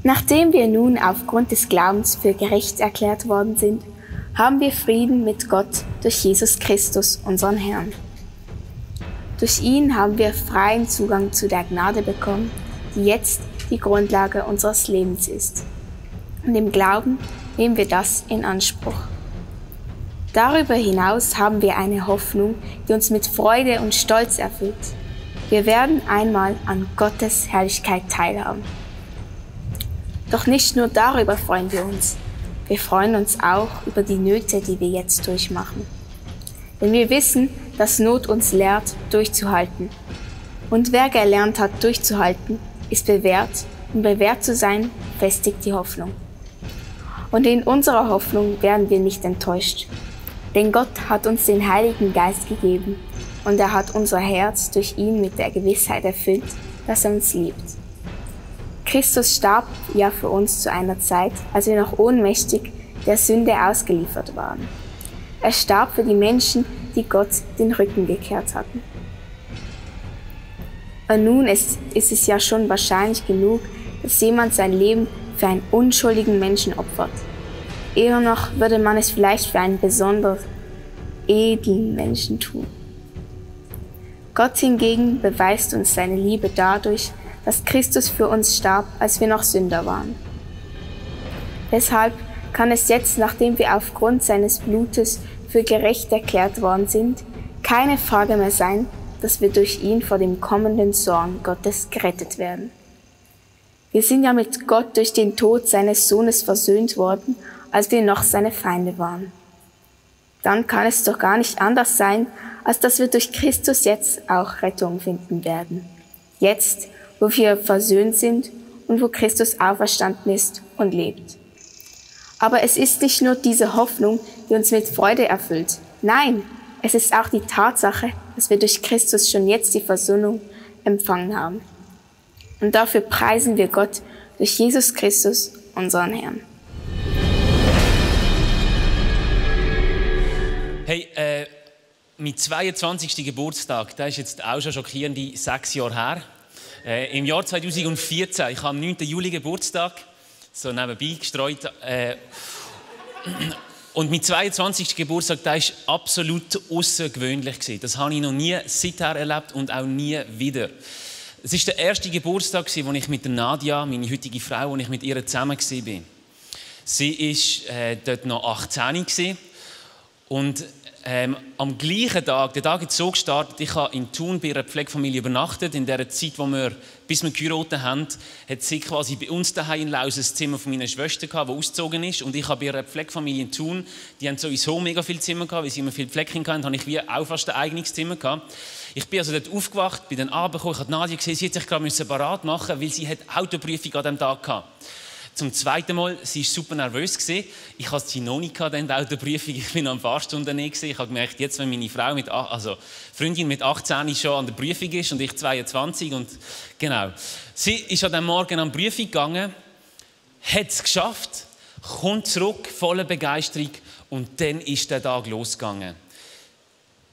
Nachdem wir nun aufgrund des Glaubens für gerecht erklärt worden sind, haben wir Frieden mit Gott durch Jesus Christus, unseren Herrn. Durch ihn haben wir freien Zugang zu der Gnade bekommen, die jetzt die Grundlage unseres Lebens ist. Und im Glauben nehmen wir das in Anspruch. Darüber hinaus haben wir eine Hoffnung, die uns mit Freude und Stolz erfüllt. Wir werden einmal an Gottes Herrlichkeit teilhaben. Doch nicht nur darüber freuen wir uns. Wir freuen uns auch über die Nöte, die wir jetzt durchmachen. Denn wir wissen, dass Not uns lehrt, durchzuhalten. Und wer gelernt hat, durchzuhalten, ist bewährt. Und bewährt zu sein, festigt die Hoffnung. Und in unserer Hoffnung werden wir nicht enttäuscht. Denn Gott hat uns den Heiligen Geist gegeben und er hat unser Herz durch ihn mit der Gewissheit erfüllt, dass er uns liebt. Christus starb ja für uns zu einer Zeit, als wir noch ohnmächtig der Sünde ausgeliefert waren. Er starb für die Menschen, die Gott den Rücken gekehrt hatten. Und nun ist es ja schon wahrscheinlich genug, dass jemand sein Leben für einen unschuldigen Menschen opfert. Eher noch würde man es vielleicht für einen besonders edlen Menschen tun. Gott hingegen beweist uns seine Liebe dadurch, dass Christus für uns starb, als wir noch Sünder waren. Deshalb kann es jetzt, nachdem wir aufgrund seines Blutes für gerecht erklärt worden sind, keine Frage mehr sein, dass wir durch ihn vor dem kommenden Zorn Gottes gerettet werden. Wir sind ja mit Gott durch den Tod seines Sohnes versöhnt worden, als wir noch seine Feinde waren. Dann kann es doch gar nicht anders sein, als dass wir durch Christus jetzt auch Rettung finden werden. Jetzt, wo wir versöhnt sind und wo Christus auferstanden ist und lebt. Aber es ist nicht nur diese Hoffnung, die uns mit Freude erfüllt. Nein, es ist auch die Tatsache, dass wir durch Christus schon jetzt die Versöhnung empfangen haben. Und dafür preisen wir Gott durch Jesus Christus, unseren Herrn. Hey, mein 22. Geburtstag, der ist jetzt auch schon schockierende 6 Jahre her. Im Jahr 2014, ich habe am 9. Juli Geburtstag, so nebenbei gestreut. Und mein 22. Geburtstag, der war absolut außergewöhnlich. Das habe ich noch nie seither erlebt und auch nie wieder. Es war der erste Geburtstag, wo ich mit Nadia, meine heutige Frau, wo ich mit ihr zusammen war. Sie war dort noch 18 und am gleichen Tag, der Tag ist so gestartet, ich habe in Thun bei einer Pflegefamilie übernachtet. In der Zeit, bis wir geheiratet haben, hat sie quasi bei uns daheim in Laus ein Zimmer von meiner Schwester gehabt, die ausgezogen ist. Und ich habe bei einer Pflegefamilie in Thun, die haben sowieso mega viele Zimmer gehabt, weil sie immer viele Pflecken hatten, habe ich wie auch fast ein eigenes Zimmer gehabt. Ich bin also dort aufgewacht, bin dann runtergekommen, ich habe Nadia gesehen, sie hat sich gerade parat machen, weil sie Autoprüfung an diesem Tag hatte. Zum zweiten Mal, sie war super nervös. Ich hatte sie noch nicht an der Autoprüfung. Ich war noch ein paar Stunden nicht. Ich habe gemerkt, jetzt, wenn meine Frau Freundin mit 18 schon an der Prüfung ist und ich 22 und genau. Sie ist an diesem Morgen an die Prüfung gegangen, hat es geschafft, kommt zurück, voller Begeisterung und dann ist der Tag losgegangen.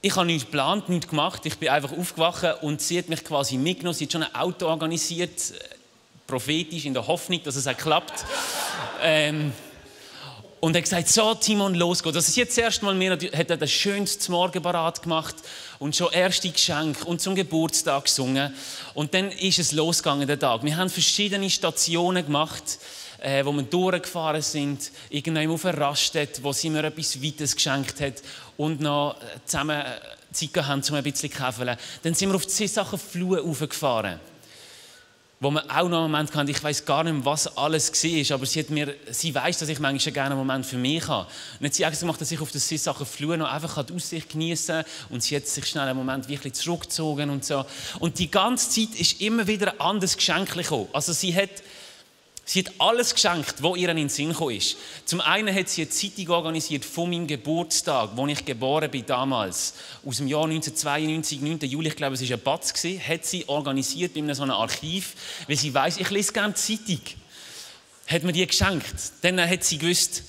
Ich habe nichts geplant, nichts gemacht. Ich bin einfach aufgewacht und sie hat mich quasi mitgenommen. Sie hat schon ein Auto organisiert, prophetisch, in der Hoffnung, dass es auch klappt. Und er hat gesagt, so Timon, los geht. Das ist jetzt das erste Mal, hat er das schönste Morgen parat gemacht und schon erste Geschenke und zum Geburtstag gesungen. Und dann ist es losgegangen, der Tag. Wir haben verschiedene Stationen gemacht, wo wir durchgefahren sind, irgendwann auf einer Raststätte, wo sie mir etwas Weites geschenkt hat und noch zusammen Zeit haben, um ein bisschen zu kämpfen. Dann sind wir auf die Sachen Flur raufgefahren, wo man auch noch einen Moment kann, ich weiss gar nicht mehr, was alles war, aber sie weiss, dass ich manchmal gerne einen Moment für mich habe. Und hat sie auch gemacht, dass ich auf der Sachen Flur noch einfach die Aussicht geniessen kann und sie hat sich schnell einen Moment wirklich zurückgezogen und so. Und die ganze Zeit ist immer wieder ein anderes Geschenk gekommen. Also sie hat alles geschenkt, was ihr in den Sinn gekommen ist. Zum einen hat sie eine Zeitung organisiert von meinem Geburtstag, wo ich geboren bin damals. Aus dem Jahr 1992, 9. Juli, ich glaube, es war ein Batz, hat sie organisiert in so einem Archiv, weil sie weiss, ich lese gerne die Zeitung. Hat mir die geschenkt. Dann hat sie gewusst.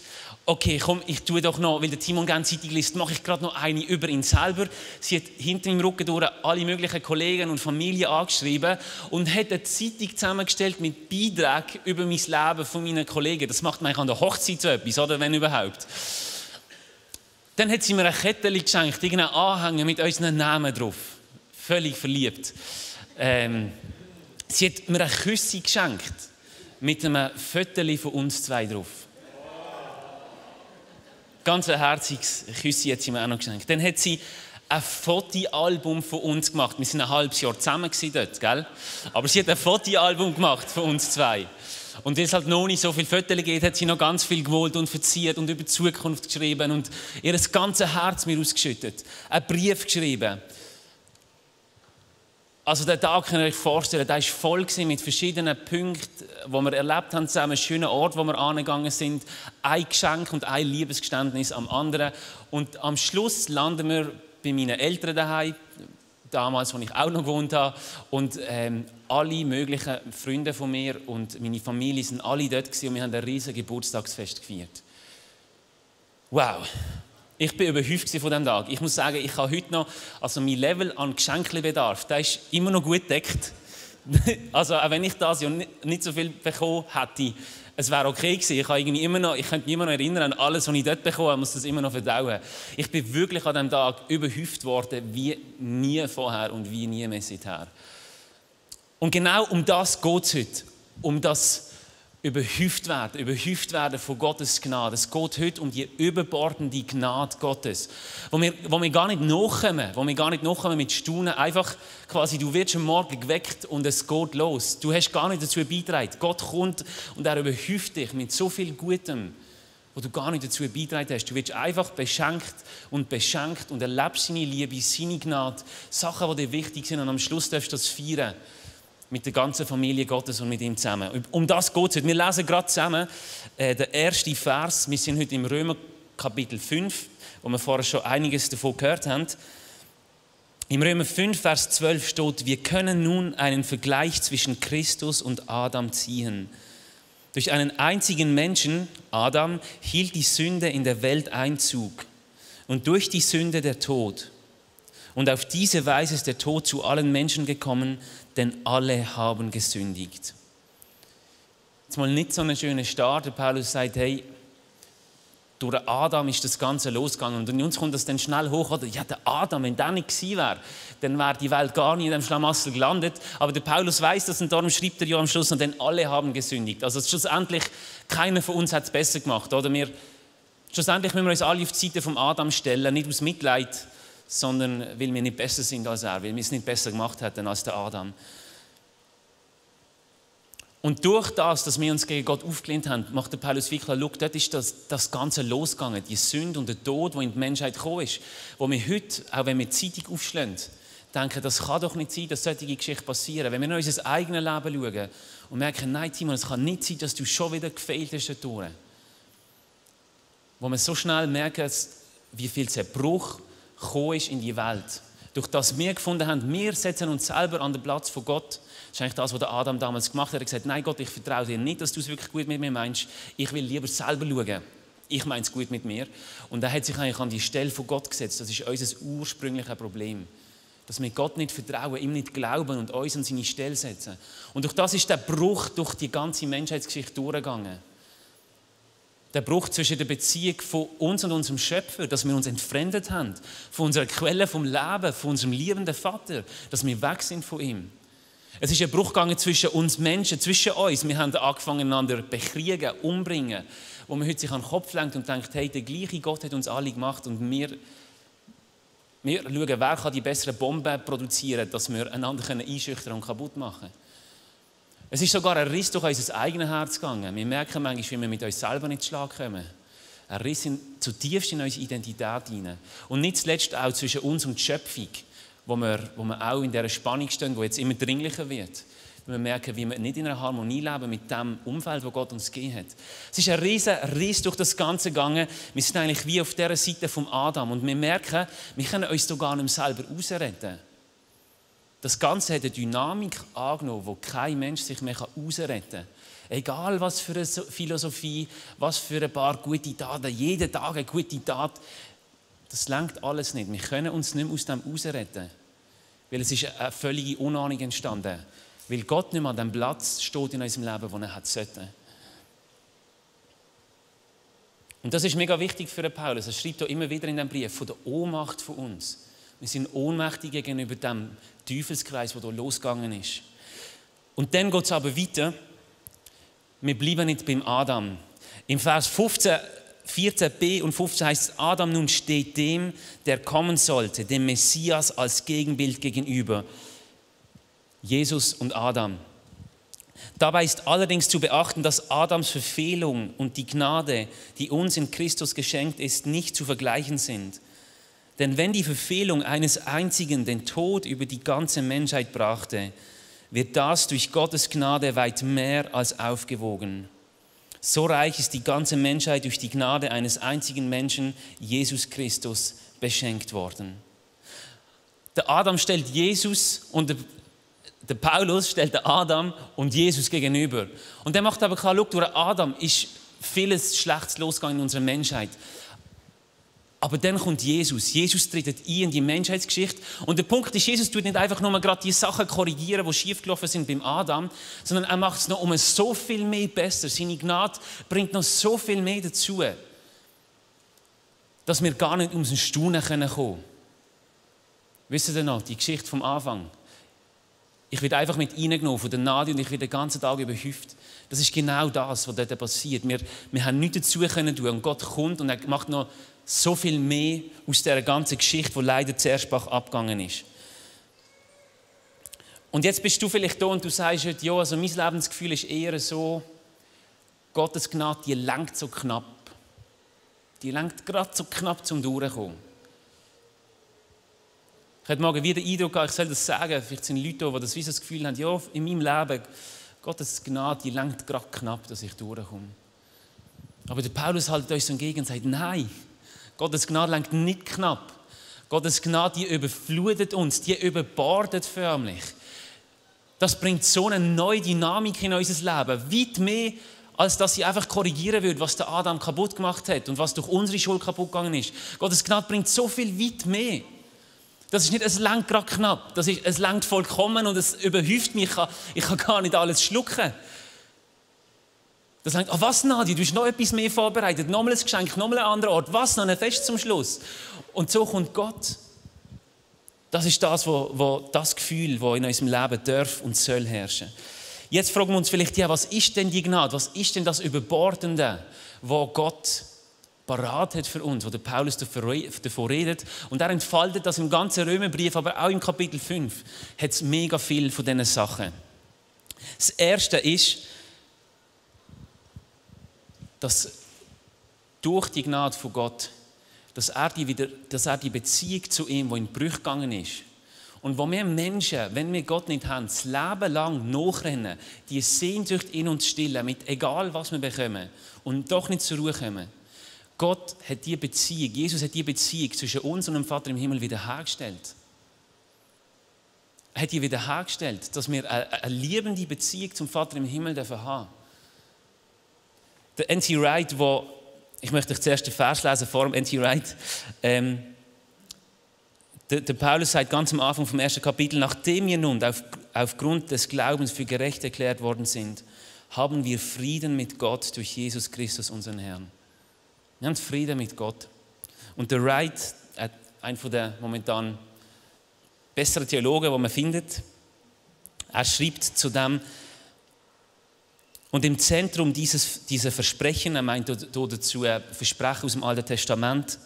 okay, komm, ich tue doch noch, weil der Timon gerne Zeitung liest, mache ich gerade noch eine über ihn selber. Sie hat hinter meinem Rücken durch alle möglichen Kollegen und Familie angeschrieben und hat eine Zeitung zusammengestellt mit Beiträgen über mein Leben von meinen Kollegen. Das macht man an der Hochzeit so etwas, oder wenn überhaupt. Dann hat sie mir eine Kette geschenkt, irgendeinen Anhänger mit unseren Namen drauf. Völlig verliebt. Sie hat mir eine Küsse geschenkt mit einem Foto von uns zwei drauf. Ganz ein herziges Küsse hat sie mir auch noch geschenkt. Dann hat sie ein Fotoalbum von uns gemacht. Wir waren ein halbes Jahr zusammen dort, gell? Aber sie hat ein Fotoalbum gemacht von uns zwei. Und weil es halt noch nicht so viele Fotos gibt, hat sie noch ganz viel gewollt und verziert und über die Zukunft geschrieben und ihr ganzes Herz mir ausgeschüttet. Einen Brief geschrieben. Also den Tag kann ich euch vorstellen, der war voll mit verschiedenen Punkten, die wir erlebt haben zusammen, einen schönen Ort, wo wir angegangen sind, ein Geschenk und ein Liebesgeständnis am anderen. Und am Schluss landen wir bei meinen Eltern daheim, damals, wo ich auch noch gewohnt habe. Und alle möglichen Freunde von mir und meine Familie sind alle dort gewesen und wir haben ein riesiges Geburtstagsfest gefeiert. Wow! Ich bin überhäuft von diesem Tag. Ich muss sagen, ich habe heute noch, also mein Level an Geschenkbedarf, der ist immer noch gut gedeckt. Also auch wenn ich das Jahr nicht so viel bekommen hätte, es wäre okay gewesen. Ich könnte mich immer noch erinnern an alles, was ich dort bekommen habe, muss das immer noch verdauen. Ich bin wirklich an diesem Tag überhäuft worden, wie nie vorher und wie nie mehr seither. Und genau um das geht es heute, um das überhäuft werden von Gottes Gnade. Es geht heute um die überbordende Gnade Gottes, wo wir gar nicht nachkommen mit Staunen. Einfach quasi, du wirst am Morgen geweckt und es geht los. Du hast gar nicht dazu beigetragen. Gott kommt und er überhäuft dich mit so viel Gutem, wo du gar nicht dazu beigetragen hast. Du wirst einfach beschenkt und erlebst seine Liebe, seine Gnade, Sachen, die dir wichtig sind und am Schluss darfst du das feiern. Mit der ganzen Familie Gottes und mit ihm zusammen. Um das geht es heute. Wir lesen gerade zusammen den ersten Vers. Wir sind heute im Römer Kapitel 5, wo wir vorher schon einiges davon gehört haben. Im Römer 5, Vers 12 steht, wir können nun einen Vergleich zwischen Christus und Adam ziehen. Durch einen einzigen Menschen, Adam, hielt die Sünde in der Welt Einzug. Und durch die Sünde der Tod. Und auf diese Weise ist der Tod zu allen Menschen gekommen, denn alle haben gesündigt. Jetzt mal nicht so einen schönen Start. Der Paulus sagt, hey, durch Adam ist das Ganze losgegangen. Und in uns kommt das dann schnell hoch, oder? Ja, der Adam, wenn der nicht gewesen wäre, dann wäre die Welt gar nicht in dem Schlamassel gelandet. Aber der Paulus weiß das und darum schreibt er ja am Schluss, und denn alle haben gesündigt. Also schlussendlich, keiner von uns hat es besser gemacht. Oder? Schlussendlich müssen wir uns alle auf die Seite von Adam stellen, nicht aus Mitleid, sondern weil wir nicht besser sind als er, weil wir es nicht besser gemacht hätten als der Adam. Und durch das, dass wir uns gegen Gott aufgelehnt haben, macht der Paulus wirklich klar, schau, dort ist das Ganze losgegangen, die Sünde und der Tod, der in die Menschheit gekommen ist, wo wir heute, auch wenn wir die Zeitung aufschlagen, denken, das kann doch nicht sein, dass solche Geschichten passieren. Wenn wir in unser eigenes Leben schauen und merken, nein Timon, es kann nicht sein, dass du schon wieder gefehlt hast dadurch. Wo wir so schnell merken, wie viel Zerbruch gekommen ist in die Welt. Durch das wir gefunden haben, wir setzen uns selber an den Platz von Gott. Das ist eigentlich das, was der Adam damals gemacht hat. Er hat gesagt, nein Gott, ich vertraue dir nicht, dass du es wirklich gut mit mir meinst. Ich will lieber selber schauen. Ich meine es gut mit mir. Und er hat sich eigentlich an die Stelle von Gott gesetzt. Das ist unser ursprüngliches Problem. Dass wir Gott nicht vertrauen, ihm nicht glauben und uns an seine Stelle setzen. Und durch das ist der Bruch durch die ganze Menschheitsgeschichte durchgegangen. Der Bruch zwischen der Beziehung von uns und unserem Schöpfer, dass wir uns entfremdet haben, von unserer Quelle vom Leben, von unserem liebenden Vater, dass wir weg sind von ihm. Es ist ein Bruch gegangen zwischen uns Menschen, zwischen uns. Wir haben angefangen, einander bekriegen, umbringen, wo man heute sich an den Kopf lenkt und denkt, hey, der gleiche Gott hat uns alle gemacht und wir schauen, wer kann die besseren Bomben produzieren, dass wir einander einschüchtern und kaputt machen können. Es ist sogar ein Riss durch unser eigenes Herz gegangen. Wir merken manchmal, wie wir mit uns selber nicht zu Schlag kommen. Ein Riss zutiefst in unsere Identität hinein. Und nicht zuletzt auch zwischen uns und der Schöpfung, wo wir auch in dieser Spannung stehen, die jetzt immer dringlicher wird. Wir merken, wie wir nicht in einer Harmonie leben mit dem Umfeld, das Gott uns gegeben hat. Es ist ein riesen Riss durch das Ganze gegangen. Wir sind eigentlich wie auf dieser Seite von Adam. Und wir merken, wir können uns da gar nicht selber rausretten. Das Ganze hat eine Dynamik angenommen, wo kein Mensch sich mehr rausretten kann. Egal was für eine Philosophie, was für ein paar gute Taten, jeden Tag eine gute Tat, das reicht alles nicht. Wir können uns nicht mehr aus dem rausretten, weil es ist eine völlige Unordnung entstanden, weil Gott nicht mehr an dem Platz steht in unserem Leben, wo er hat sollte. Und das ist mega wichtig für den Paulus. Er schreibt auch immer wieder in dem Brief von der Ohnmacht von uns. Wir sind ohnmächtig gegenüber dem Teufelskreis, der hier losgegangen ist. Und dann geht es aber weiter. Wir bleiben nicht beim Adam. Im Vers 14b und 15 heißt es, Adam nun steht dem, der kommen sollte, dem Messias als Gegenbild gegenüber. Jesus und Adam. Dabei ist allerdings zu beachten, dass Adams Verfehlung und die Gnade, die uns in Christus geschenkt ist, nicht zu vergleichen sind. Denn wenn die Verfehlung eines Einzigen den Tod über die ganze Menschheit brachte, wird das durch Gottes Gnade weit mehr als aufgewogen. So reich ist die ganze Menschheit durch die Gnade eines einzigen Menschen, Jesus Christus, beschenkt worden. Der Adam stellt Jesus und der Paulus stellt den Adam und Jesus gegenüber. Und der macht aber klar, schau, durch Adam ist vieles Schlechtes losgegangen in unserer Menschheit. Aber dann kommt Jesus. Jesus tritt ein in die Menschheitsgeschichte. Und der Punkt ist, Jesus tut nicht einfach nur gerade die Sachen korrigieren, die schiefgelaufen sind beim Adam, sondern er macht es noch um so viel mehr besser. Seine Gnade bringt noch so viel mehr dazu, dass wir gar nicht ums Staunen kommen können. Wisst ihr noch, die Geschichte vom Anfang? Ich werde einfach mit reingenommen von der Nadia und ich werde den ganzen Tag überhäuft. Das ist genau das, was dort passiert. Wir haben nichts dazu können tun und Gott kommt und er macht noch so viel mehr aus dieser ganzen Geschichte, die leider zuerst bach abgegangen ist. Und jetzt bist du vielleicht da und du sagst heute, ja, also mein Lebensgefühl ist eher so, Gottes Gnade, die lenkt so knapp. Die lenkt gerade so knapp zum Durchkommen. Ich hatte morgen wieder den Eindruck, ich soll das sagen, vielleicht sind Leute da, die das Gefühl haben, ja, in meinem Leben, Gottes Gnade, die lenkt gerade knapp, dass ich durchkomme. Aber der Paulus hält uns entgegen und sagt, nein, Gottes Gnade lenkt nicht knapp. Gottes Gnade, die überflutet uns, die überbordet förmlich. Das bringt so eine neue Dynamik in unser Leben, weit mehr, als dass sie einfach korrigieren würde, was der Adam kaputt gemacht hat und was durch unsere Schuld kaputt gegangen ist. Gottes Gnade bringt so viel weit mehr. Das ist nicht, es lenkt gerade knapp, es lenkt vollkommen und es überhäuft mich, ich kann gar nicht alles schlucken. Das lenkt, was Nadia, du hast noch etwas mehr vorbereitet, nochmal ein Geschenk, nochmal einen anderen Ort, was, noch ein Fest zum Schluss. Und so kommt Gott. Das ist das, wo das Gefühl, das in unserem Leben darf und soll herrschen. Jetzt fragen wir uns vielleicht, ja, was ist denn die Gnade, was ist denn das Überbordende, wo Gott parat hat für uns, wo der Paulus davon redet. Und er entfaltet das im ganzen Römerbrief, aber auch im Kapitel 5 hat es mega viel von diesen Sachen. Das Erste ist, dass durch die Gnade von Gott, dass er die Beziehung zu ihm, die in Brüche gegangen ist, und wo wir Menschen, wenn wir Gott nicht haben, das Leben lang nachrennen, die Sehnsucht in uns stillen, mit egal was wir bekommen, und doch nicht zur Ruhe kommen. Gott hat die Beziehung, Jesus hat die Beziehung zwischen uns und dem Vater im Himmel wiederhergestellt. Er hat die wiederhergestellt, dass wir eine liebende Beziehung zum Vater im Himmel haben dürfen. Der N.T. Wright, ich möchte euch zuerst den Vers lesen vor dem N.T. Wright. Der Paulus sagt ganz am Anfang vom ersten Kapitel, nachdem wir nun aufgrund des Glaubens für gerecht erklärt worden sind, haben wir Frieden mit Gott durch Jesus Christus, unseren Herrn. Wir haben Frieden mit Gott. Und der Wright, einer der momentan besseren Theologen, den man findet, er schreibt zu dem, und im Zentrum dieser Versprechen, er meint dazu Versprechen aus dem Alten Testament,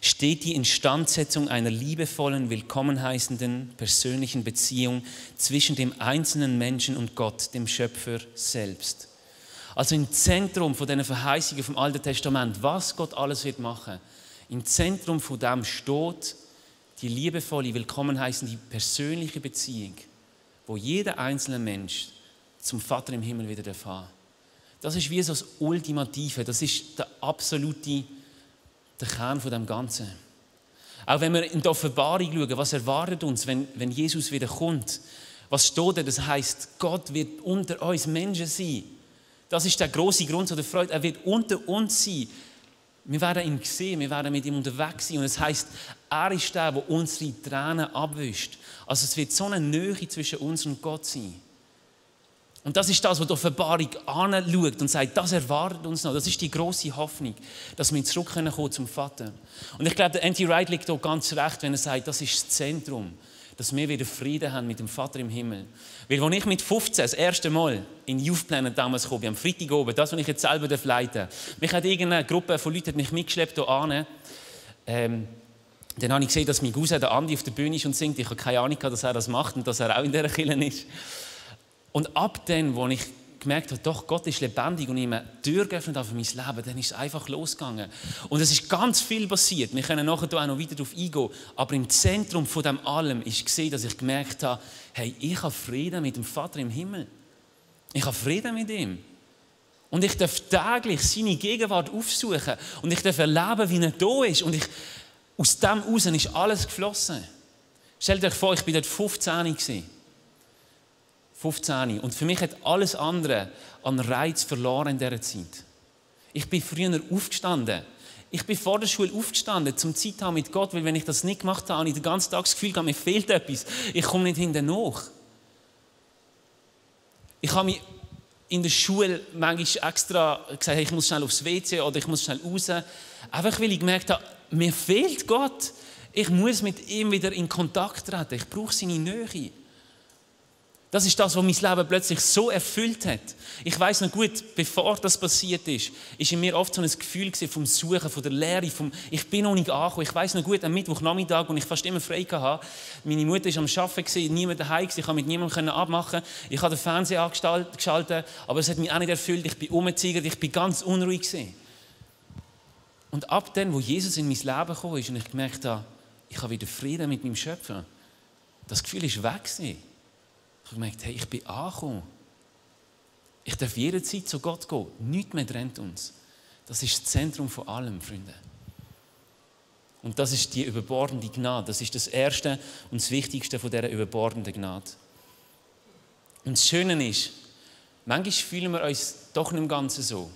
steht die Instandsetzung einer liebevollen, willkommen heißenden, persönlichen Beziehung zwischen dem einzelnen Menschen und Gott, dem Schöpfer selbst. Also im Zentrum von diesen Verheißungen vom Alten Testament, was Gott alles wird machen, im Zentrum von dem steht die liebevolle, willkommen heißende, persönliche Beziehung, wo jeder einzelne Mensch zum Vater im Himmel wieder erfahren. Das ist wie so das Ultimative, das ist der absolute Kern von dem Ganzen. Auch wenn wir in die Offenbarung schauen, was erwartet uns, wenn Jesus wieder kommt, was steht da? Das heisst, Gott wird unter uns Menschen sein. Das ist der grosse Grund der Freude. Er wird unter uns sein. Wir werden ihn sehen, wir werden mit ihm unterwegs sein. Und es heisst, er ist der, der unsere Tränen abwischt. Also es wird so eine Nähe zwischen uns und Gott sein. Und das ist das, was die Offenbarung anschaut und sagt, das erwartet uns noch. Das ist die grosse Hoffnung, dass wir zurückkommen zum Vater. Und ich glaube, der N.T. Wright liegt hier ganz recht, wenn er sagt, das ist das Zentrum, dass wir wieder Frieden haben mit dem Vater im Himmel. Weil als ich mit 15 das erste Mal in Youth Planet damals kam, am Freitag oben, das, was ich jetzt selber leiten darf, mich hat irgendeine Gruppe von Leuten mich mitgeschleppt hierhin. Dann habe ich gesehen, dass mein Cousin, der Andi, auf der Bühne ist und singt. Ich habe keine Ahnung, dass er das macht und dass er auch in dieser Kirche ist. Und ab dann, wo ich gemerkt habe, doch, Gott ist lebendig und ihm eine Tür geöffnet hat für mein Leben, dann ist es einfach losgegangen. Und es ist ganz viel passiert. Wir können nachher auch noch weiter darauf eingehen. Aber im Zentrum von dem allem ist gesehen, dass ich gemerkt habe, hey, ich habe Frieden mit dem Vater im Himmel. Ich habe Frieden mit ihm. Und ich darf täglich seine Gegenwart aufsuchen. Und ich darf erleben, wie er da ist. Und aus dem heraus ist alles geflossen. Stellt euch vor, ich war dort 15 gewesen. 15. Und für mich hat alles andere an Reiz verloren in dieser Zeit. Ich bin früher aufgestanden. Ich bin vor der Schule aufgestanden, zum Zeit haben mit Gott, weil wenn ich das nicht gemacht habe, habe ich den ganzen Tag das Gefühl, mir fehlt etwas. Ich komme nicht hinterher nach. Ich habe mich in der Schule manchmal extra gesagt, hey, ich muss schnell aufs WC oder ich muss schnell raus. Einfach weil ich gemerkt habe, mir fehlt Gott. Ich muss mit ihm wieder in Kontakt treten. Ich brauche seine Nähe. Das ist das, was mein Leben plötzlich so erfüllt hat. Ich weiss noch gut, bevor das passiert ist in mir oft so ein Gefühl vom Suchen, von der Leere, ich bin noch nicht angekommen. Ich weiss noch gut, am Mittwochnachmittag, als ich fast immer frei hatte, meine Mutter war am Arbeiten, niemand daheim, ich konnte mit niemandem abmachen. Ich habe den Fernseher angeschaltet, aber es hat mich auch nicht erfüllt. Ich bin umgezogen, ich bin ganz unruhig gewesen. Und ab dann, wo Jesus in mein Leben kam und ich gemerkt habe, ich habe wieder Frieden mit meinem Schöpfer, das Gefühl ist weg gewesen. Ich habe gemerkt, hey, ich bin angekommen. Ich darf jederzeit zu Gott gehen. Nichts mehr trennt uns. Das ist das Zentrum von allem, Freunde. Und das ist die überbordende Gnade. Das ist das Erste und das Wichtigste von dieser überbordenden Gnade. Und das Schöne ist, manchmal fühlen wir uns doch nicht im Ganzen so.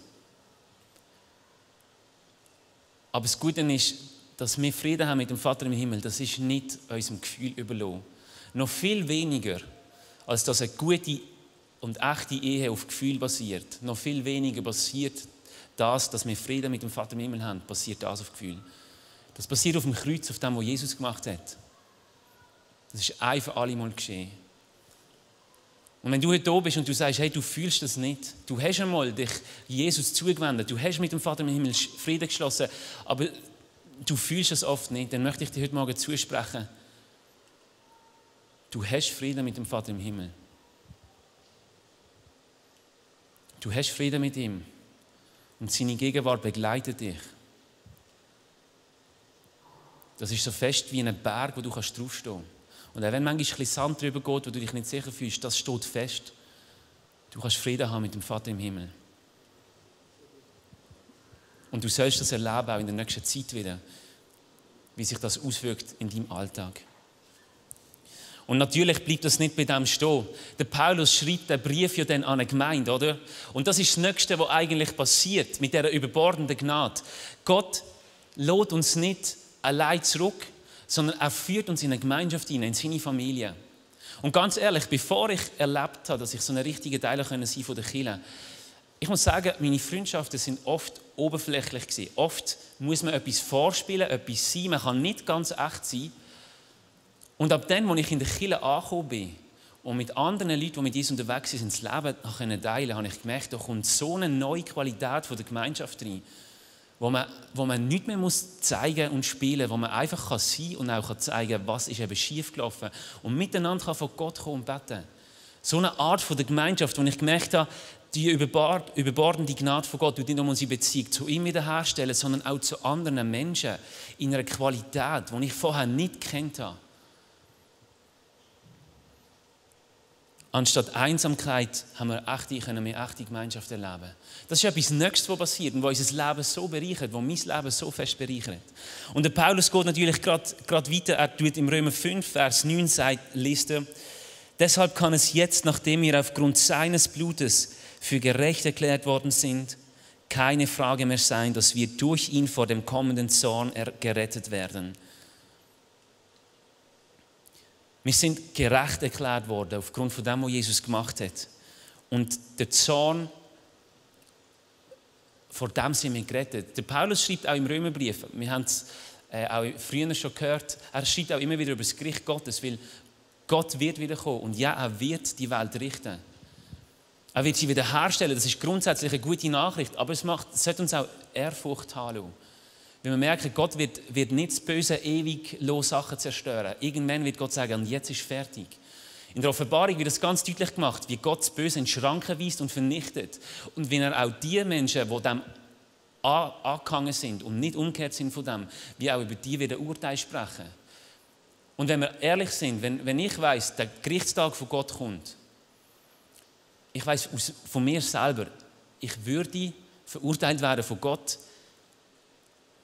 Aber das Gute ist, dass wir Frieden haben mit dem Vater im Himmel. Das ist nicht unserem Gefühl überlassen. Noch viel weniger, als dass eine gute und echte Ehe auf Gefühl basiert. Noch viel weniger passiert das, dass wir Frieden mit dem Vater im Himmel haben, passiert das auf Gefühl. Das passiert auf dem Kreuz, auf dem, was Jesus gemacht hat. Das ist ein für alle Mal geschehen. Und wenn du heute da bist und du sagst, hey, du fühlst das nicht, du hast einmal dich Jesus zugewendet, du hast mit dem Vater im Himmel Frieden geschlossen, aber du fühlst es oft nicht, dann möchte ich dir heute Morgen zusprechen, du hast Frieden mit dem Vater im Himmel. Du hast Frieden mit ihm. Und seine Gegenwart begleitet dich. Das ist so fest wie ein Berg, wo du draufstehen kannst. Und auch wenn manchmal ein bisschen Sand drüber geht, wo du dich nicht sicher fühlst, das steht fest. Du kannst Frieden haben mit dem Vater im Himmel. Und du sollst das erleben, auch in der nächsten Zeit wieder, wie sich das auswirkt in deinem Alltag. Und natürlich bleibt das nicht bei dem stehen. Der Paulus schreibt den Brief ja dann an eine Gemeinde, oder? Und das ist das Nächste, was eigentlich passiert mit dieser überbordenden Gnade. Gott lässt uns nicht allein zurück, sondern er führt uns in eine Gemeinschaft hinein, in seine Familie. Und ganz ehrlich, bevor ich erlebt habe, dass ich so ein richtiger Teil sein konnte von der Kirche, ich muss sagen, meine Freundschaften sind oft oberflächlich gewesen. Oft muss man etwas vorspielen, etwas sein, man kann nicht ganz echt sein. Und ab dann, als ich in der Kirche angekommen bin und mit anderen Leuten, die mit uns unterwegs sind, das Leben teilen konnte, habe ich gemerkt, da kommt so eine neue Qualität von der Gemeinschaft rein, wo man nichts mehr zeigen und spielen muss, wo man einfach sein kann und auch zeigen kann, was ist eben schief gelaufen und miteinander von Gott kommen und beten. So eine Art von der Gemeinschaft, wo ich gemerkt habe, die überbordende Gnade von Gott tut nicht nur unsere Beziehung zu ihm wiederherstellen, sondern auch zu anderen Menschen in einer Qualität, die ich vorher nicht gekannt habe. Anstatt Einsamkeit können wir echte Gemeinschaft erleben. Das ist etwas Nächstes, was passiert und was unser Leben so bereichert, was mein Leben so fest bereichert. Und der Paulus geht natürlich gerade weiter. Er tut im Römer 5, Vers 9, sagt, liest er, deshalb kann es jetzt, nachdem ihr aufgrund seines Blutes für gerecht erklärt worden sind, keine Frage mehr sein, dass wir durch ihn vor dem kommenden Zorn gerettet werden. Wir sind gerecht erklärt worden aufgrund von dem, was Jesus gemacht hat. Und der Zorn, vor dem sind wir gerettet. Der Paulus schreibt auch im Römerbrief, wir haben es auch früher schon gehört, er schreibt auch immer wieder über das Gericht Gottes, weil Gott wird wiederkommen und ja, er wird die Welt richten. Er wird sie wiederherstellen, das ist grundsätzlich eine gute Nachricht, aber es sollte uns auch Ehrfurcht haben lassen. Wenn wir merken, Gott wird nicht das Böse ewig los Sachen zerstören. Irgendwann wird Gott sagen, und jetzt ist fertig. In der Offenbarung wird es ganz deutlich gemacht, wie Gott das Böse in Schranken weist und vernichtet. Und wenn er auch die Menschen, die dem angehangen sind und nicht umgekehrt sind von dem, wie auch über die wieder Urteil sprechen. Und wenn wir ehrlich sind, wenn ich weiss, der Gerichtstag von Gott kommt, ich weiss von mir selber, ich würde verurteilt werden von Gott,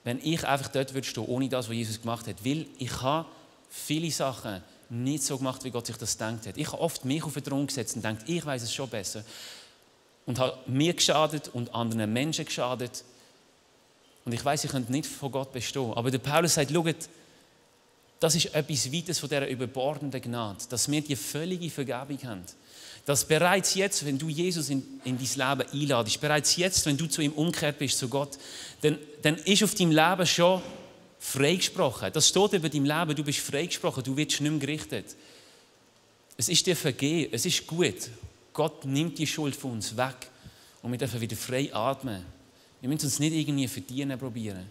wenn ich einfach dort würde stehen, ohne das, was Jesus gemacht hat. Weil ich habe viele Sachen nicht so gemacht, wie Gott sich das gedacht hat. Ich habe oft mich auf den Thron gesetzt und gedacht, ich weiss es schon besser. Und habe mir geschadet und anderen Menschen geschadet. Und ich weiss, ich könnte nicht von Gott bestehen. Aber der Paulus sagt, schaut, das ist etwas Weites von dieser überbordenden Gnade, dass wir die völlige Vergebung haben. Dass bereits jetzt, wenn du Jesus in dein Leben einladest, bereits jetzt, wenn du zu ihm umgekehrt bist, zu Gott, dann ist auf deinem Leben schon freigesprochen. Das steht über dein Leben, du bist freigesprochen, du wirst nicht mehr gerichtet. Es ist dir vergeben, es ist gut. Gott nimmt die Schuld von uns weg und wir dürfen wieder frei atmen. Wir müssen uns nicht irgendwie verdienen probieren.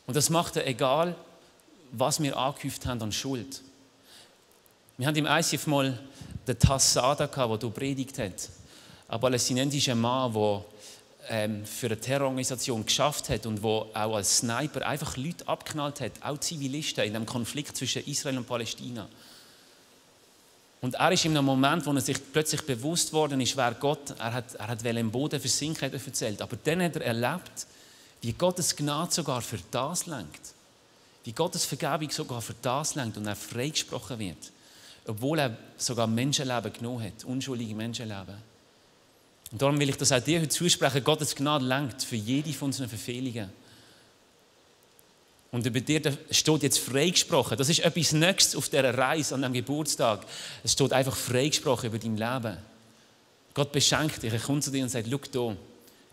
Und das macht er egal, was wir angehäuft haben an Schuld. Wir hatten im ICF mal den Tassada, der hier predigt hat. Ein palästinensischer Mann, der für eine Terrororganisation geschafft hat und der auch als Sniper einfach Leute abgeknallt hat, auch Zivilisten in dem Konflikt zwischen Israel und Palästina. Und er ist in einem Moment, wo er sich plötzlich bewusst worden ist, wer Gott, er hat im Boden versinken, hat er erzählt. Aber dann hat er erlebt, wie Gottes Gnade sogar für das lenkt. Wie Gottes Vergebung sogar für das lenkt und er freigesprochen wird. Obwohl er sogar Menschenleben genommen hat, unschuldige Menschenleben. Und darum will ich das auch dir heute zusprechen, Gottes Gnade lenkt für jede von unseren Verfehlungen. Und über dir steht jetzt freigesprochen. Das ist etwas Nächstes auf dieser Reise an diesem Geburtstag. Es steht einfach freigesprochen über dein Leben. Gott beschenkt dich, er kommt zu dir und sagt, schau hier,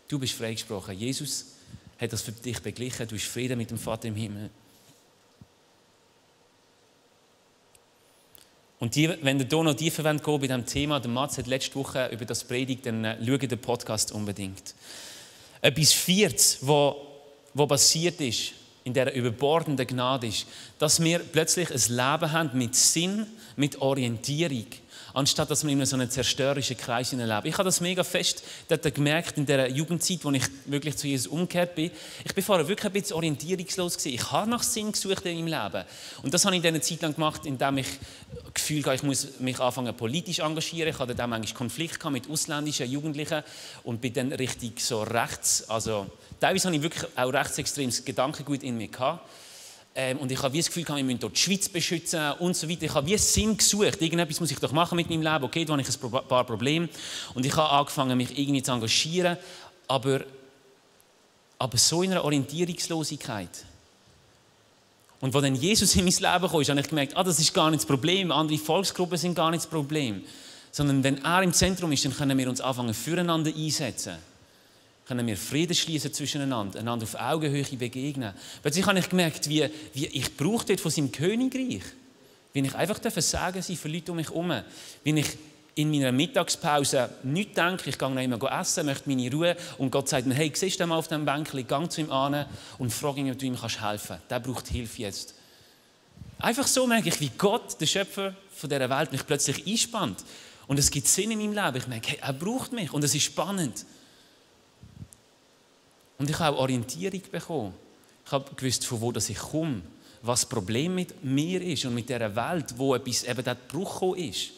du bist freigesprochen. Jesus hat das für dich beglichen, du hast Frieden mit dem Vater im Himmel. Und wenn ihr hier noch tiefer gehen wollt bei diesem Thema, der Mats hat letzte Woche über das predigt, dann schaut den Podcast unbedingt. Etwas Viertes, was passiert ist, in dieser überbordenden Gnade ist, dass wir plötzlich ein Leben haben mit Sinn, mit Orientierung, anstatt dass wir in so einem zerstörerischen Kreis leben. Ich habe das mega fest dort gemerkt in der Jugendzeit, wo ich wirklich zu Jesus umgekehrt bin. Ich bin vorher wirklich ein bisschen orientierungslos gewesen. Ich habe nach Sinn gesucht in meinem Leben. Und das habe ich in dieser Zeit lang gemacht, indem ich das Gefühl hatte, ich muss mich anfangen politisch engagieren. Ich hatte dann manchmal Konflikte mit ausländischen Jugendlichen und bin dann richtig so rechts, also teilweise habe ich wirklich auch rechtsextremes Gedankengut in mir gehabt. Und ich habe wie das Gefühl, wir müssen dort die Schweiz beschützen und so weiter. Ich habe wie Sinn gesucht. Irgendetwas muss ich doch machen mit meinem Leben. Okay, da habe ich ein paar Probleme. Und ich habe angefangen, mich irgendwie zu engagieren. Aber so in einer Orientierungslosigkeit. Und als dann Jesus in mein Leben kam, habe ich gemerkt, das ist gar nicht das Problem. Andere Volksgruppen sind gar nicht das Problem. Sondern wenn er im Zentrum ist, dann können wir uns anfangen, füreinander einsetzen. Können wir Frieden schließen zwischeneinander, einander auf Augenhöhe begegnen. Plötzlich habe ich gemerkt, wie ich brauche dort von seinem Königreich. Wie ich einfach sagen darf für Leute um mich herum. Wie ich in meiner Mittagspause nicht denke, ich gehe noch immer essen, möchte meine Ruhe. Und Gott sagt mir, hey, siehst du mal auf dem Bänkchen, geh zu ihm an und frage ihn, ob du ihm helfen kannst. Der braucht Hilfe jetzt. Einfach so merke ich, wie Gott, der Schöpfer von dieser Welt, mich plötzlich einspannt. Und es gibt Sinn in meinem Leben. Ich merke, hey, er braucht mich und es ist spannend. Und ich habe auch Orientierung bekommen. Ich habe gewusst, von wo ich komme, was das Problem mit mir ist und mit dieser Welt, wo etwas eben der Bruch gekommen ist.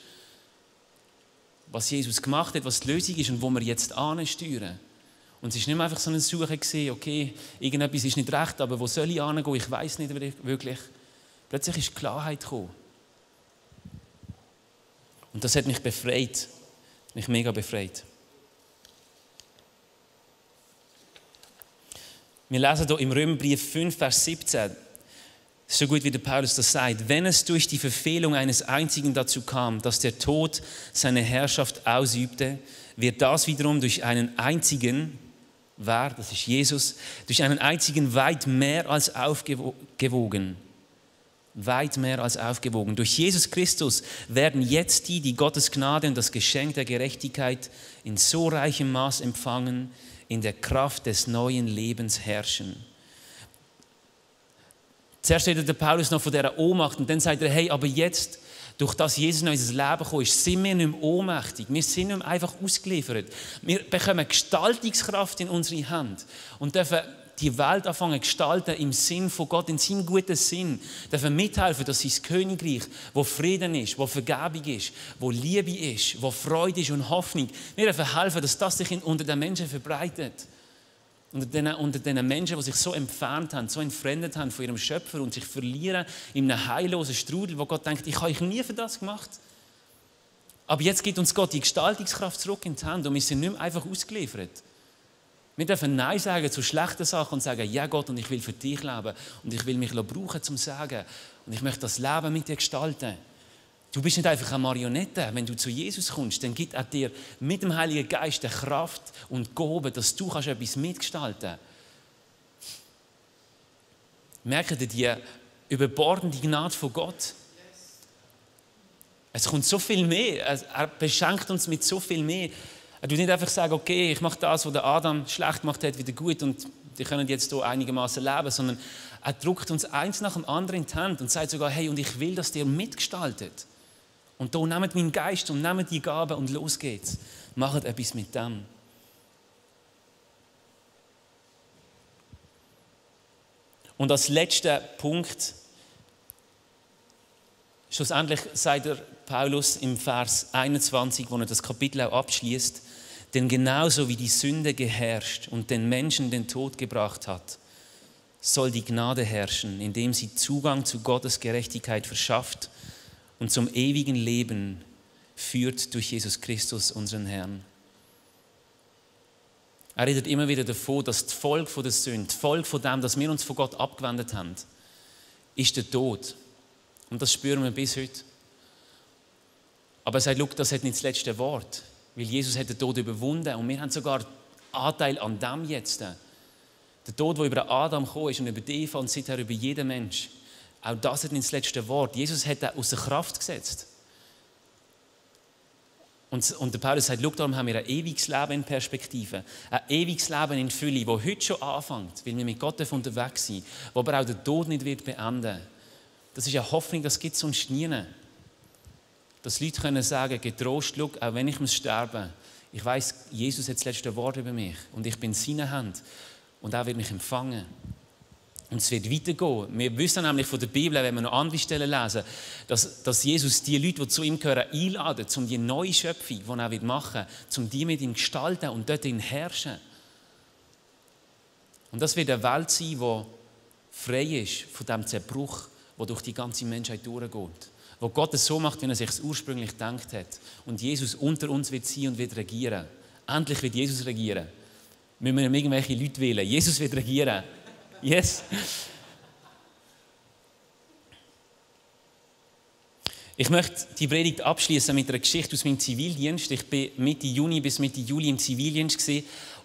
Was Jesus gemacht hat, was die Lösung ist und wo wir jetzt ansteuern. Und es war nicht mehr einfach so eine Suche gewesen, okay, irgendetwas ist nicht recht, aber wo soll ich hingehen? Ich weiß nicht wirklich. Plötzlich ist Klarheit gekommen. Und das hat mich befreit, mich mega befreit. Wir lesen hier im Römerbrief 5, Vers 17, so gut wie der Paulus das sagt: Wenn es durch die Verfehlung eines Einzigen dazu kam, dass der Tod seine Herrschaft ausübte, wird das wiederum durch einen Einzigen, das ist Jesus, durch einen Einzigen weit mehr als aufgewogen. Weit mehr als aufgewogen. Durch Jesus Christus werden jetzt die Gottes Gnade und das Geschenk der Gerechtigkeit in so reichem Maß empfangen, in der Kraft des neuen Lebens herrschen. Zuerst redet der Paulus noch von dieser Ohnmacht und dann sagt er, hey, aber jetzt, durch das Jesus in unser Leben gekommen ist, sind wir nicht mehr ohnmächtig. Wir sind nicht mehr einfach ausgeliefert. Wir bekommen Gestaltungskraft in unsere Hand und dürfen die Welt anfangen zu gestalten im Sinn von Gott, in seinem guten Sinn. Dürfen mithelfen, dass sein Königreich, wo Frieden ist, wo Vergebung ist, wo Liebe ist, wo Freude ist und Hoffnung. Wir dürfen helfen, dass das sich unter den Menschen verbreitet. Unter den Menschen, die sich so entfernt haben, so entfremdet haben von ihrem Schöpfer und sich verlieren in einem heillosen Strudel, wo Gott denkt, ich habe euch nie für das gemacht. Aber jetzt gibt uns Gott die Gestaltungskraft zurück in die Hand und wir sind nicht mehr einfach ausgeliefert. Wir dürfen Nein sagen zu schlechten Sachen und sagen, ja Gott, und ich will für dich leben und ich will mich brauchen zum Sagen und ich möchte das Leben mit dir gestalten. Du bist nicht einfach eine Marionette. Wenn du zu Jesus kommst, dann gibt er dir mit dem Heiligen Geist die Kraft und Gabe, dass du etwas mitgestalten kannst. Merkt ihr die überbordende Gnade von Gott? Es kommt so viel mehr. Er beschenkt uns mit so viel mehr. Er tut nicht einfach sagen, okay, ich mache das, was der Adam schlecht gemacht hat, wieder gut und die können jetzt hier einigermaßen leben, sondern er drückt uns eins nach dem anderen in die Hand und sagt sogar, hey, und ich will, dass ihr mitgestaltet. Und da nehmt meinen Geist und nehmt die Gabe und los geht's. Macht etwas mit dem. Und als letzter Punkt, schlussendlich sagt der Paulus im Vers 21, wo er das Kapitel auch abschließt, denn genauso wie die Sünde geherrscht und den Menschen den Tod gebracht hat, soll die Gnade herrschen, indem sie Zugang zu Gottes Gerechtigkeit verschafft und zum ewigen Leben führt durch Jesus Christus, unseren Herrn. Er redet immer wieder davon, dass die Folge von der Sünde, die Folge von dem, dass wir uns von Gott abgewendet haben, ist der Tod. Und das spüren wir bis heute. Aber er sagt, schau, das hat nicht das letzte Wort, weil Jesus hat den Tod überwunden und wir haben sogar Anteil an dem jetzt. Der Tod, der über Adam gekommen ist und über die Eva und seither über jeden Mensch. Auch das hat nicht das letzte Wort. Jesus hat das außer Kraft gesetzt. Und der Paulus sagt, schau, darum haben wir ein ewiges Leben in Perspektive. Ein ewiges Leben in Fülle, das heute schon anfängt, weil wir mit Gott unterwegs sind, wo aber auch der Tod nicht wird beenden. Das ist eine Hoffnung, das gibt es sonst nie. Dass Leute können sagen, getrost, schau, auch wenn ich sterben muss, ich weiss, Jesus hat das letzte Wort über mich und ich bin in seiner Hand und er wird mich empfangen. Und es wird weitergehen. Wir wissen nämlich von der Bibel, wenn wir noch andere Stellen lesen, dass Jesus die Leute, die zu ihm gehören, einladet, um die neue Schöpfung, die er machen will, um die mit ihm zu gestalten und dort in herrschen. Und das wird eine Welt sein, die frei ist von dem Zerbruch, der durch die ganze Menschheit durchgeht. Wo Gott es so macht, wie er sich es ursprünglich gedacht hat. Und Jesus unter uns wird sein und wird regieren. Endlich wird Jesus regieren. Müssen wir irgendwelche Leute wählen. Jesus wird regieren. Yes. Ich möchte die Predigt abschließen mit einer Geschichte aus meinem Zivildienst. Ich war Mitte Juni bis Mitte Juli im Zivildienst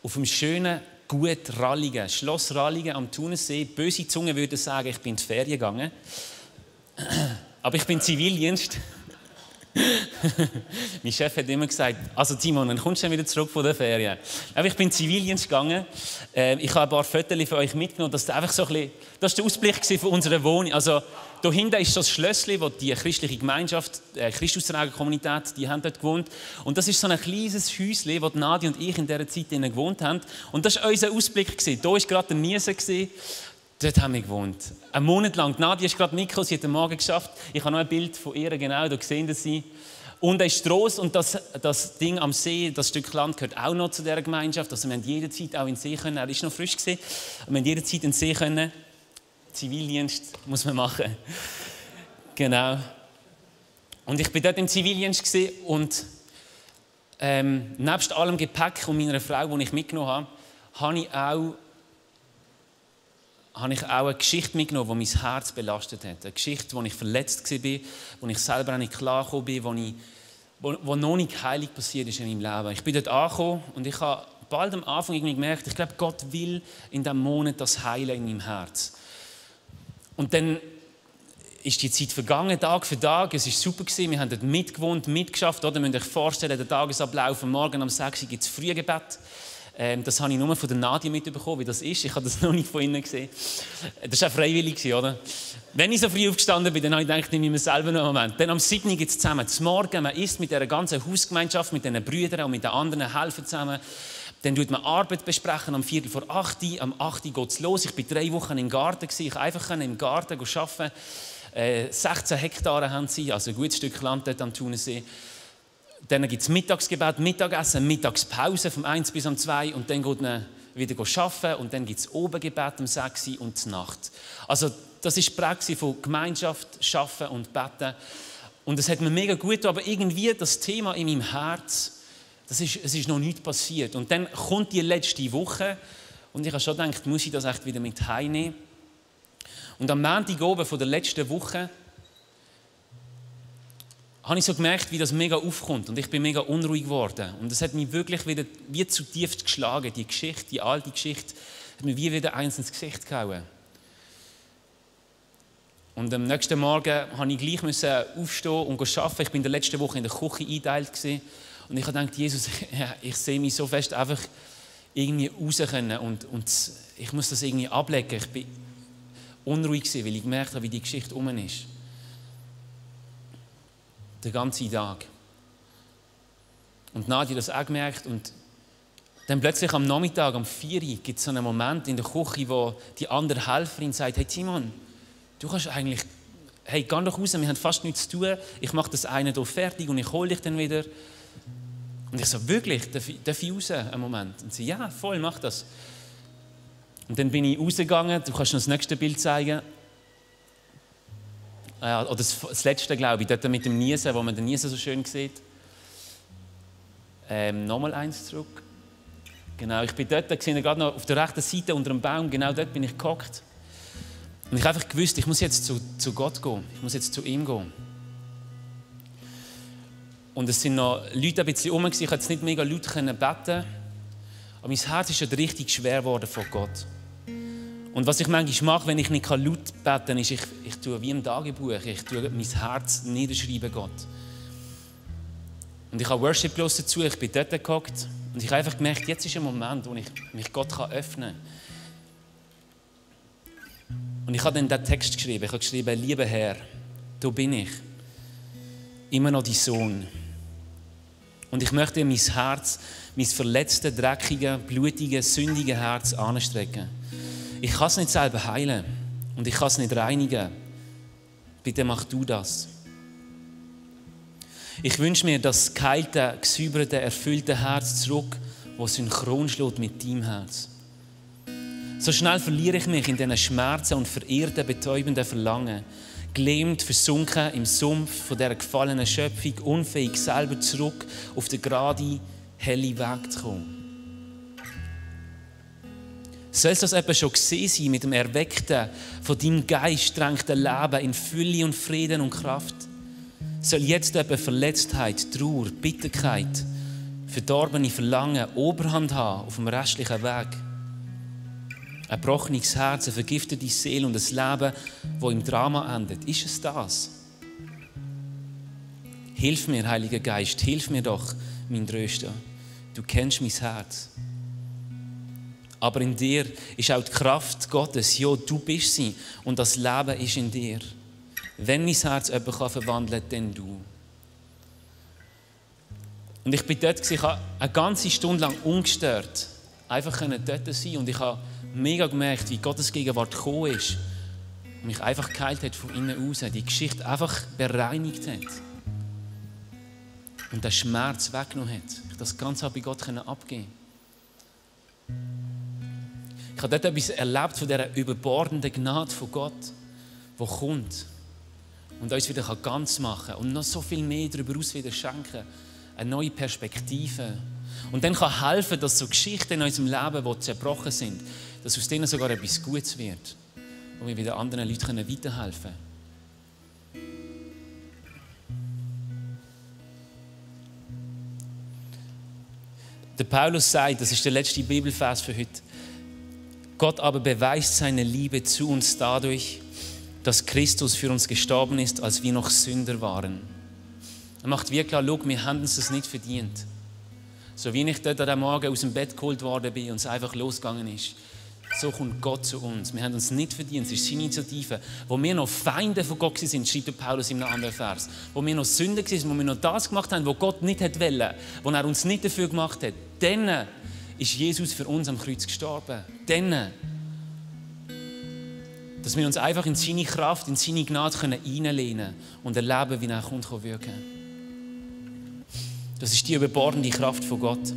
auf einem schönen Gut Rallingen, Schloss Rallingen am Thunersee. Böse Zungen würden sagen, ich bin in die Ferien gegangen. Aber ich bin Zivildienst. Mein Chef hat immer gesagt, also Timon, dann kommst du dann wieder zurück von der Ferien. Aber ich bin in Zivildienst gegangen. Ich habe ein paar Fotos für euch mitgenommen. Das ist einfach so ein bisschen, das war der Ausblick von unserer Wohnung. Also da hinten ist das Schlössli, wo die christliche Gemeinschaft, Christustrager-Kommunität, die haben dort gewohnt. Und das ist so ein kleines Häuschen, wo Nadia und ich in dieser Zeit gewohnt haben. Und das war unser Ausblick. Da war gerade der Niesen. Dort haben wir gewohnt. Einen Monat lang. Nadia ist gerade mitgekommen, sie hat den Morgen geschafft. Ich habe noch ein Bild von ihr, genau, da sehen Sie. Und es ist Trost und das Ding am See, das Stück Land gehört auch noch zu dieser Gemeinschaft. Also wir haben jederzeit auch in den See können. Er ist noch frisch gewesen. Wir haben jederzeit in den See können. Zivildienst muss man machen. Genau. Und ich bin dort im Zivildienst und nebst allem Gepäck und meiner Frau, die ich mitgenommen habe, habe ich auch eine Geschichte mitgenommen, die mein Herz belastet hat. Eine Geschichte, wo ich verletzt war, wo ich selber auch nicht klargekommen bin, wo noch nicht heilig passiert ist in meinem Leben. Ich bin dort angekommen und ich habe bald am Anfang irgendwie gemerkt, ich glaube, Gott will in diesem Monat das heilen in meinem Herz. Und dann ist die Zeit vergangen, Tag für Tag. Es war super. Wir haben dort mitgewohnt, mitgeschafft. Oder? Ihr müsst euch vorstellen, der Tagesablauf am Morgen um 6 Uhr gibt es Frühgebet. Das habe ich nur von der Nadia mitbekommen, wie das ist. Ich habe das noch nicht von innen gesehen. Das war auch freiwillig, oder? Wenn ich so früh aufgestanden bin, dann habe ich gedacht, ich nehme mir selber noch einen Moment. Dann am 7 Uhr gibt es zusammen zum Morgen. Man isst mit dieser ganzen Hausgemeinschaft, mit diesen Brüdern und mit den anderen helfen zusammen. Dann tut man Arbeit besprechen am 7:45. Am 8 Uhr geht es los. Ich war 3 Wochen im Garten. Ich konnte einfach im Garten arbeiten. 16 Hektare haben sie, also ein gutes Stück Land dort am Thunersee. Dann gibt es Mittagsgebet, Mittagessen, Mittagspause vom 1 bis um 2 und dann geht man wieder arbeiten und dann gibt es Obengebet um 6 Uhr und Nacht. Also das ist die Praxis von Gemeinschaft, Arbeiten und Beten. Und es hat mir mega gut getan, aber irgendwie das Thema in meinem Herz, es ist noch nicht passiert. Und dann kommt die letzte Woche und ich habe schon gedacht, muss ich das echt wieder mit heimnehmen? Und am Montag oben von der letzten Woche habe ich so gemerkt, wie das mega aufkommt. Und ich bin mega unruhig geworden. Und es hat mich wirklich wieder wie zutiefst geschlagen. Die Geschichte, die alte Geschichte, hat mir wie wieder eins ins Gesicht gehauen. Und am nächsten Morgen musste ich gleich aufstehen und arbeiten. Ich bin in der letzten Woche in der Küche eingeteilt. Und ich habe gedacht, Jesus, ich sehe mich so fest einfach irgendwie raus können. Und ich muss das irgendwie ablegen. Ich bin unruhig gewesen, weil ich gemerkt habe, wie die Geschichte um ist. Den ganzen Tag. Und Nadia hat das auch gemerkt. Und dann plötzlich am Nachmittag, um 4 Uhr, gibt es so einen Moment in der Küche, wo die andere Helferin sagt, hey Timon, du kannst eigentlich, hey, geh doch raus, wir haben fast nichts zu tun. Ich mache das eine hier fertig und ich hole dich dann wieder. Und ich so, wirklich, darf ich raus einen Moment? Und sie, ja, voll, mach das. Und dann bin ich rausgegangen, du kannst noch das nächste Bild zeigen. Oder das letzte, glaube ich, dort mit dem Niesen, wo man den Niesen so schön sieht. Nochmal eins zurück. Genau, ich bin dort, da sehe ich gerade noch auf der rechten Seite unter dem Baum, genau dort bin ich gehockt. Und ich habe einfach gewusst, ich muss jetzt zu Gott gehen, ich muss jetzt zu ihm gehen. Und es sind noch Leute ein bisschen rum, ich konnte jetzt nicht mega laut beten, aber mein Herz ist schon richtig schwer geworden vor Gott. Und was ich manchmal mache, wenn ich nicht laut beten kann, ist, ich tue wie im Tagebuch, ich tue mein Herz niederschreiben, Gott. Und ich habe Worship gehört dazu, ich bin dort gehockt und ich habe einfach gemerkt, jetzt ist ein Moment, wo ich mich Gott öffnen kann. Und ich habe dann diesen Text geschrieben, ich habe geschrieben, lieber Herr, da bin ich, immer noch dein Sohn. Und ich möchte mein Herz, mein verletztes, dreckiges, blutiges, sündiges Herz anstrecken. Ich kann es nicht selber heilen und ich kann es nicht reinigen. Bitte mach du das. Ich wünsche mir das geheilte, gesäuberte, erfüllte Herz zurück, das synchron schlägt mit deinem Herz. So schnell verliere ich mich in diesen Schmerzen und verirrten, betäubenden Verlangen, gelähmt, versunken im Sumpf von dieser gefallenen Schöpfung, unfähig selber zurück auf den geraden, hellen Weg zu kommen. Soll es das eben schon gesehen sein mit dem erweckten, von deinem Geist drängten Leben in Fülle und Frieden und Kraft? Soll jetzt eben Verletztheit, Trauer, Bitterkeit, verdorbene Verlangen Oberhand haben auf dem restlichen Weg? Ein gebrochenes Herz, eine vergiftete Seele und ein Leben, das im Drama endet. Ist es das? Hilf mir, Heiliger Geist, hilf mir doch, mein Tröster. Du kennst mein Herz. Aber in dir ist auch die Kraft Gottes. Ja, du bist sie und das Leben ist in dir. Wenn mein Herz jemanden verwandeln kann, dann du. Und ich bin dort, ich habe eine ganze Stunde lang ungestört einfach dort sein und ich habe mega gemerkt, wie Gottes Gegenwart gekommen ist und mich einfach geheilt hat von innen raus, die Geschichte einfach bereinigt hat und den Schmerz weggenommen hat. Ich das Ganze bei Gott abgeben. Ich habe dort etwas erlebt von dieser überbordenden Gnade von Gott, die kommt und uns wieder ganz machen und noch so viel mehr darüber aus wieder schenken. Eine neue Perspektive. Und dann kann helfen, dass so Geschichten in unserem Leben, die zerbrochen sind, dass aus denen sogar etwas Gutes wird, wo wir wieder anderen Leuten weiterhelfen können. Der Paulus sagt, das ist der letzte Bibelvers für heute, Gott aber beweist seine Liebe zu uns dadurch, dass Christus für uns gestorben ist, als wir noch Sünder waren. Er macht wirklich klar, schau, wir haben uns das nicht verdient. So wie ich dort am Morgen aus dem Bett geholt worden bin und es einfach losgegangen ist, so kommt Gott zu uns. Wir haben uns nicht verdient, es ist seine Initiative. Wo wir noch Feinde von Gott sind, schreibt der Paulus in einem anderen Vers. Wo wir noch Sünder waren, wo wir noch das gemacht haben, was Gott nicht wollte, wo er uns nicht dafür gemacht hat, dann ist Jesus für uns am Kreuz gestorben. Dann. Dass wir uns einfach in seine Kraft, in seine Gnade reinlehnen können und erleben, wie er kommt wirken. Das ist die überbordende Kraft von Gott.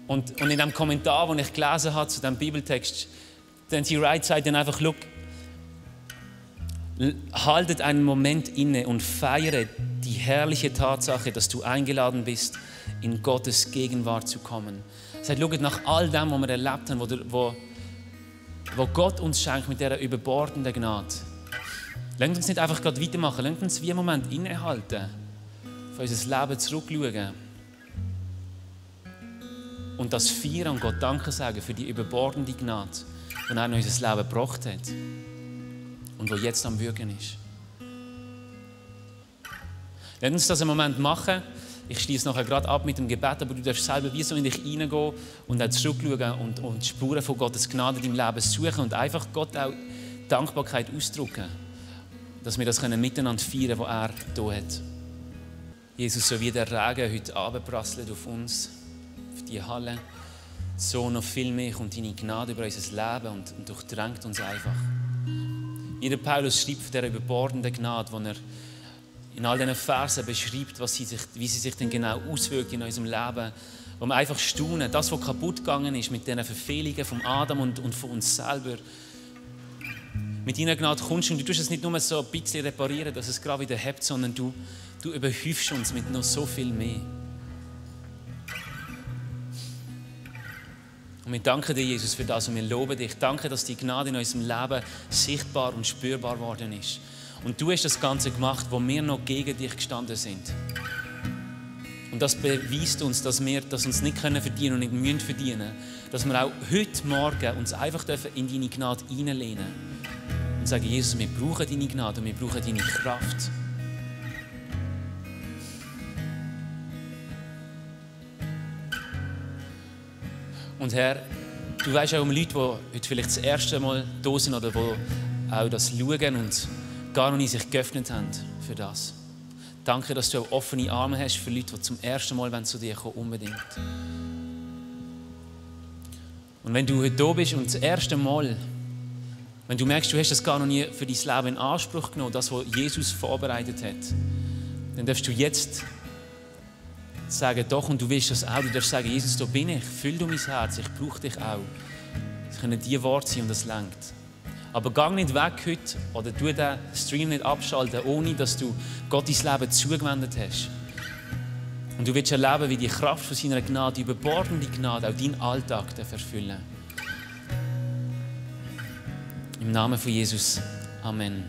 Und in dem Kommentar, den ich gelesen habe zu diesem Bibeltext, N.T. Wright sagt dann einfach, schau, haltet einen Moment inne und feiere die herrliche Tatsache, dass du eingeladen bist, in Gottes Gegenwart zu kommen. Er sagt, schaut, nach all dem, was wir erlebt haben, wo Gott uns schenkt mit dieser überbordenden Gnade, lasst uns nicht einfach gerade weitermachen, lasst uns wie einen Moment innehalten, für unser Leben zurückschauen und das feiern und Gott Danke sagen für die überbordende Gnade, die er in unser Leben gebracht hat und die jetzt am Wirken ist. Lasst uns das einen Moment machen. Ich schließe nachher gerade ab mit dem Gebet, aber du darfst selber wie so in dich hineingehen und auch zurückschauen und die Spuren von Gottes Gnade in deinem Leben suchen und einfach Gott auch Dankbarkeit ausdrücken, dass wir das miteinander feiern können, was er da hat. Jesus, so wie der Regen heute Abend prasselt auf uns, auf die Halle, so noch viel mehr kommt deine Gnade über unser Leben und durchdrängt uns einfach. Wie der Paulus schreibt von dieser überbordenden Gnade, wo er in all diesen Versen beschreibt, wie sie sich denn genau auswirkt in unserem Leben, wo wir einfach staunen, das, was kaputt gegangen ist mit diesen Verfehlungen von Adam und von uns selber. Mit deiner Gnade kommst du und du tust es nicht nur so ein bisschen reparieren, dass es gerade wieder hebt, sondern du überhäufst uns mit noch so viel mehr. Und wir danken dir, Jesus, für das und wir loben dich. Danke, dass die Gnade in unserem Leben sichtbar und spürbar geworden ist. Und du hast das Ganze gemacht, wo wir noch gegen dich gestanden sind. Und das beweist uns, dass wir das uns nicht verdienen können und nicht müssen verdienen. Dass wir auch heute Morgen uns einfach in deine Gnade hineinlehnen und sagen, Jesus, wir brauchen deine Gnade und wir brauchen deine Kraft. Und Herr, du weißt auch um Leute, die heute vielleicht das erste Mal da sind oder die auch das schauen und gar noch nicht sich geöffnet haben für das. Danke, dass du auch offene Arme hast für Leute, die zum ersten Mal zu dir kommen, unbedingt. Und wenn du heute da bist und das erste Mal, wenn du merkst, du hast das gar noch nie für dein Leben in Anspruch genommen, das, was Jesus vorbereitet hat, dann darfst du jetzt sagen, doch, und du willst das auch, du darfst sagen, Jesus, da bin ich, füll du mein Herz, ich brauche dich auch. Das können die Worte sein und das lenkt. Aber geh nicht weg heute oder tu den Stream nicht abschalten, ohne dass du Gott dein Leben zugewendet hast. Und du willst erleben, wie die Kraft von seiner Gnade, die überbordende Gnade, auch deinen Alltag erfüllen. Im Namen von Jesus. Amen.